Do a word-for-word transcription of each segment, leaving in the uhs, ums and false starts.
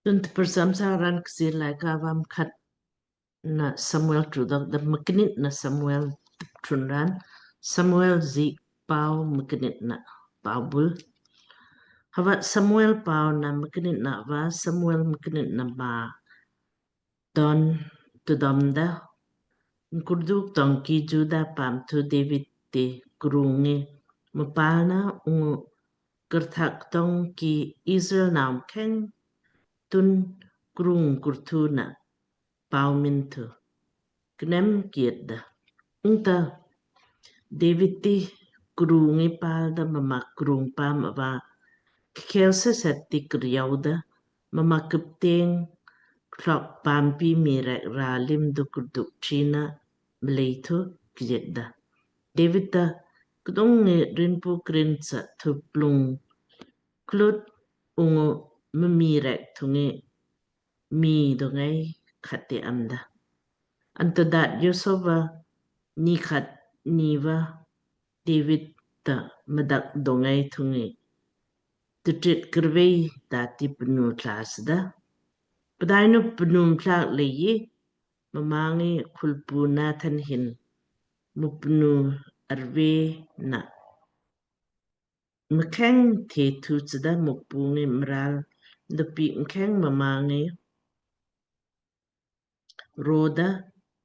Tun tprsam sa raan Kchiir Laaika va Mkhatnah Samuel tdok da Mknitnah Samuel tptrun raan. Samuel ji pau Mknitnah pau bul. Hava Samuel pau na Mknitnah va Samuel Mknitnah ma don tdom da. Mkurduk tong ki Juda paam thu David ti krung ngi mpal na ungu kurthak tong ki Israel nau mkheng tun krung kurthu na pau min thu knem kiet da. Ungta David ti krung ngi pal da mma krung paam ava kkhel seset ti kriau da mma kupteng klok paampi mii rek ra lim du kurduk china mlei thu kiet da. David ta kdung ngi rinpu krin sa thu plung klut ungu mma mii rek thungi mii dongai khat ti amda. Anta daat joso va ni khat ni va David ta mdak dongai thungi tutrit kurvei daat ti pnu tlas da. Pdainu pnu mtlak leiji mma ngi khulpu Nathan hin mupnu arve na mkheng the thu chda Mukpu ngi mral dopi mkheng mma ngi roda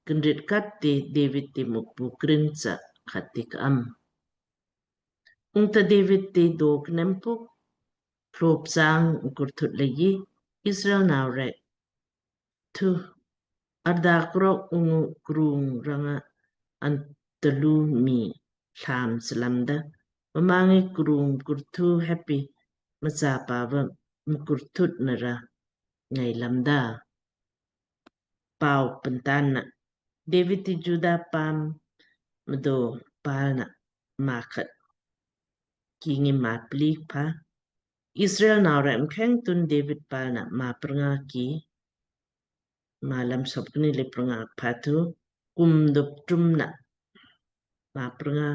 kndrit kat ti David ti Mukpu krin cha khat ti ka'am. Ungta David ti dok nempuk thlop sang kurthut leiji Israel nau rek thu arda krok ungu krung ranga antalu mii thlam slamda. Mma ngi krung kurthu heppi mchapa va mkurthut nara ngai lamda. Pau pentan na David ti Juda paam mdo pal na ma khat ki ngi ma plik pa Israel nau rek mkheng tun David pal na ma prnga ki malam sop kni le prnga pa thu kum dop trum na ma prnga.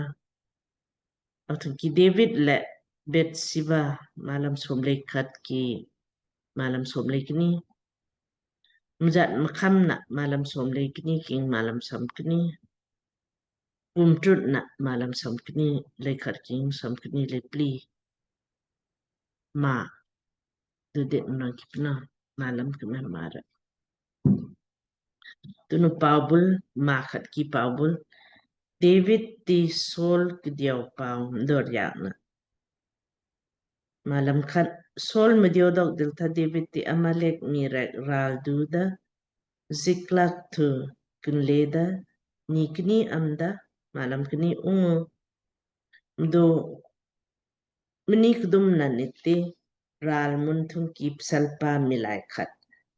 Athu ki David le Bathsheba malam som le khat ki malam som le kni. Mjat mkham na malam som le kni king malam som kni. Kum trut na malam som kni le khat king som kni le pli. Ma dudet nang kipna malam kme mara. Tunu pau bul ma khat ki pau bul David ti Saul kdiau pau dor yakna. Malam khat Saul mdiau dok diltha David ti Amalek mii rek ral duda Ziklak thu kinleda ni kni amda malam kni ungu mdo mni kdum na niti ral mun thung ki psalpa milai khat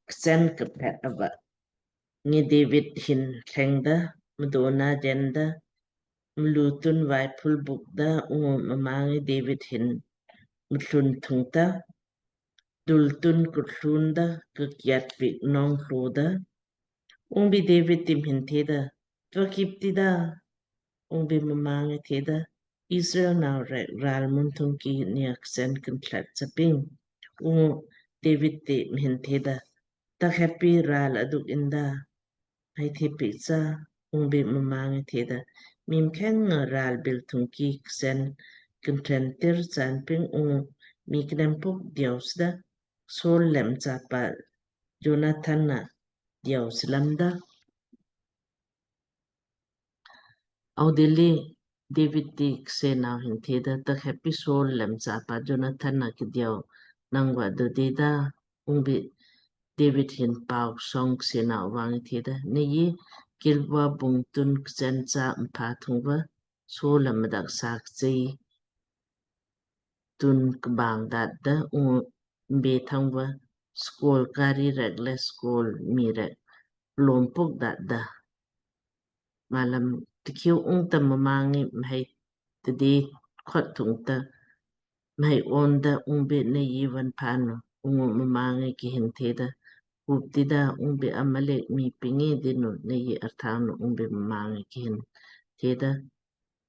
ksen kphet ava ngi David hin thlengda mdona jenda mlu tun vai phul bukda ungu mma ngi David hin mthlun thungta dul tun kuthlunda kakiat pik nong hluda. Ungbi David ti mhin theda, tva kip tida. Ungbi mma ngi theda, Israel nau rek ral mun thung ki niak sen kintlat chaping. Ungu David ti mhin theda, tak heppi ral aduk inda. Hai the pik cha, ungbi mma ngi theda, mii mkheng nga ral bil thung ki ksen kintren tir chan ping ungu mii knempuk diausda Saul le mchapa Jonathan na diaus lamda. Audilli David ti ksenau hin theda, tak heppi Saul le mchapa Jonathan na kdiau nang va dodeda. Ungbi David hin pau song ksenau vang theda, nei Gilboa bung tun ksen cha mpha thung va Saul le mdak sak chei tun kbang datda ungu mbe thang va skol kari rek le skol mii rek lompuk datda. Malam tikhiu ungta mma ngi mhai tidi khot thungta mhai onda ungbi nei van phanu ungu mma ngi kihin theda, kup tida ungbi Amalek mii pingi dinu nei arthanu ungbi mma ngi kihin theda,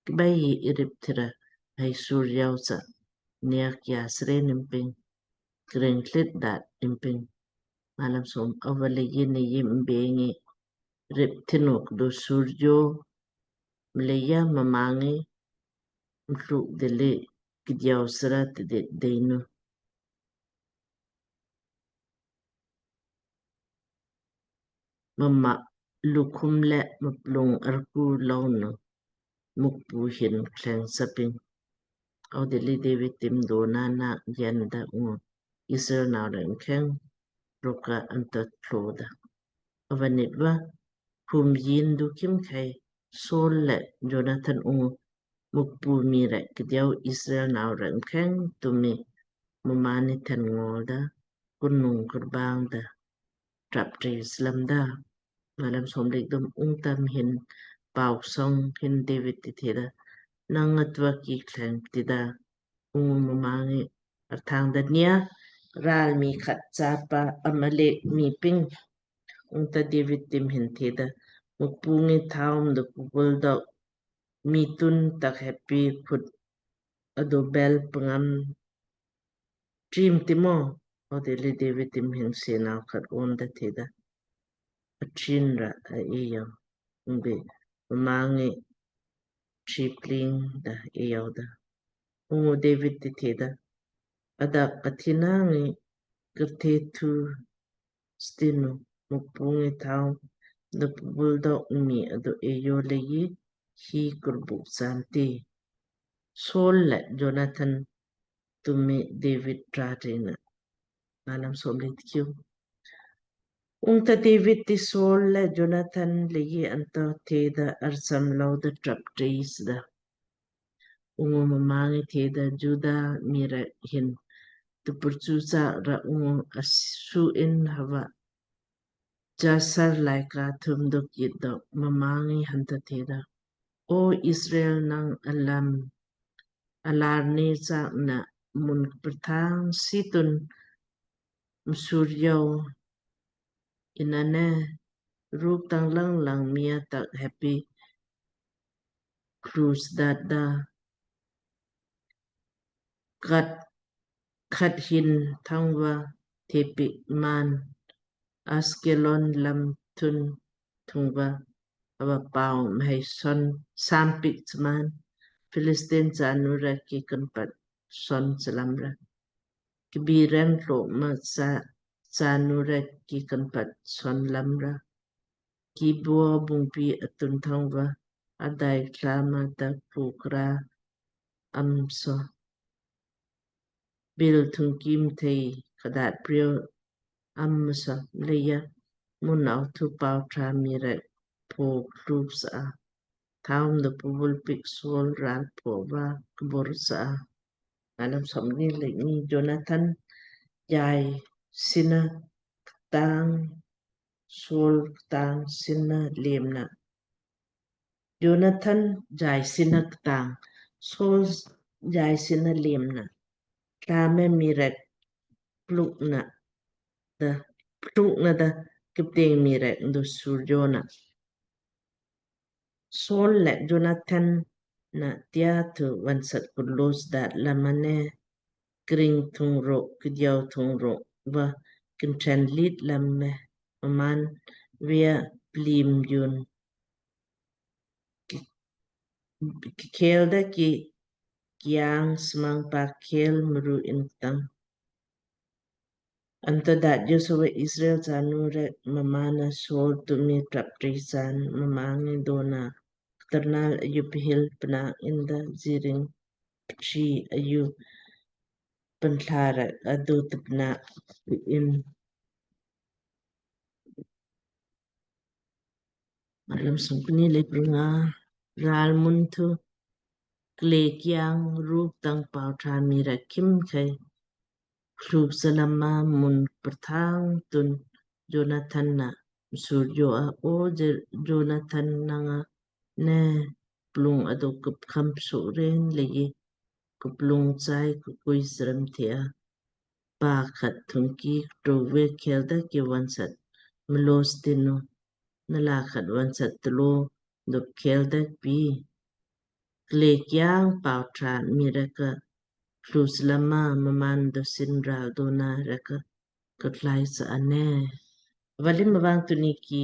kbai irip thira hai sur yau cha niak ya sre nimping kring tlit dat nimping. Malam som. Ava leiji nei mbengi rip thinuk do surjo mleija mma ngi mthluk deli kdiau sra tidit deinu. Mma lukhum le mplung arku launu Mukpu hin kleng saping. Audilli David ti mdona na jenda ungu Israel nau rek mkheng rukka anto tloda. Ava nit va khum jin du khimkhei Saul le Jonathan ungu Mukpu mii rek kdiau Israel nau rek mkheng tumi mmaanni then ngol da, kunung kurbang da, trap tri slam da. Malam som le kthum. Ungta mhin pau song hin David ti theda, nang nga tuva ki kleng tida? Ungu mma ngi arthawng da, nei ral mii khat chapa Amalek mii ping. Ungta David ti mhin theda, Mukpu ngi thau mdo pubul dok mii tun tak heppi khut ado bel pngam trim timo? Audilli David ti mhin senau khat onda theda, atrin ra a eayou. Ungbe mma ngi tripling da eayou da. Ungu David ti theda, adak athina ngi kurthe thu stinu, Mukpu ngi thau mdo pubul dok mii ado eayou leiji hi kurbuk santi. Saul le Jonathan tumi David tra trina. Malam som le tkiu. Ungta David ti Saul le Jonathan leiji anto theda arsam louda trap tri sda. Ungu mma ngi theda, Juda mii rek hin tupurchu sa ra ungu asu in hava Jasar laaika thum dok yit dok mma ngi hanta theda, O Israel, nang alam alarni chakna mun kprthang situn msur eayou inane, ruk tang lang lang mii tak heppi klus dat da, kat khat hin thangva thepik man Askelon lam thun thungva ava pau mhai son sampik chman Philistine chanu rek ki kanpat son chlamra. Kbi ren lo ma cha chanu rek ki kanpat son lamra. Gilboa bungpi atun thangva adai klama ta pukra amso. Bil thungkim thei khadat prio amso leija mun au thu pau tra mii rek pho kluk sa. Thau mdo pubul pik Saul ral pho va kbor sa. Malam somni le kni. Jonathan jai sina ktang Saul ktang sina lemna. Jonathan jai sina ktang Saul jai sina lemna. Tlame mii rek plukna da, plukna da kipteng mii rek ndu surjona. Saul le Jonathan na tia thu vonsat kulos dat lamane kring thung rok kdiau thung rok va kintren lit lam me mmaan via plim yun ki, ki khel da ki kiang smang pa khel mru in ktang. Anto daat joso va Israel chanu rek mmaan na Saul tumi trap tri san mmaan ngi dona ktarnal ayu pihil pna inda jiring pchi ayu pnthla rek adu tpna in. Malam sungkni le prunga. Ral mun thu kle kiang ruk tang pau tra mii rek khimkhei kluk salama mun prthang tun Jonathan na msurjo a. O Jonathan, nanga ne plung ado kup kham suk ren leiji kuplung chai kukui sram thea. Pa khat thungki ktrove khel da ki vonsat mlos tinu. Nala khat vonsat tlo dok khel da pi. Kle kiang pau tra mii rek ka klus lama mmaan dosin ral dona rek ka kutlai sa ane. Ava lim mavang tunni ki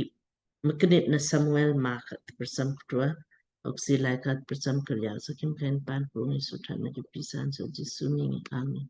mknitna Samuel maa khat prcham ktuwa, oksi lai khat prcham karya sa khim khen pan pung Jisu than na ki pisan sa Jisu ni ngi. Amen.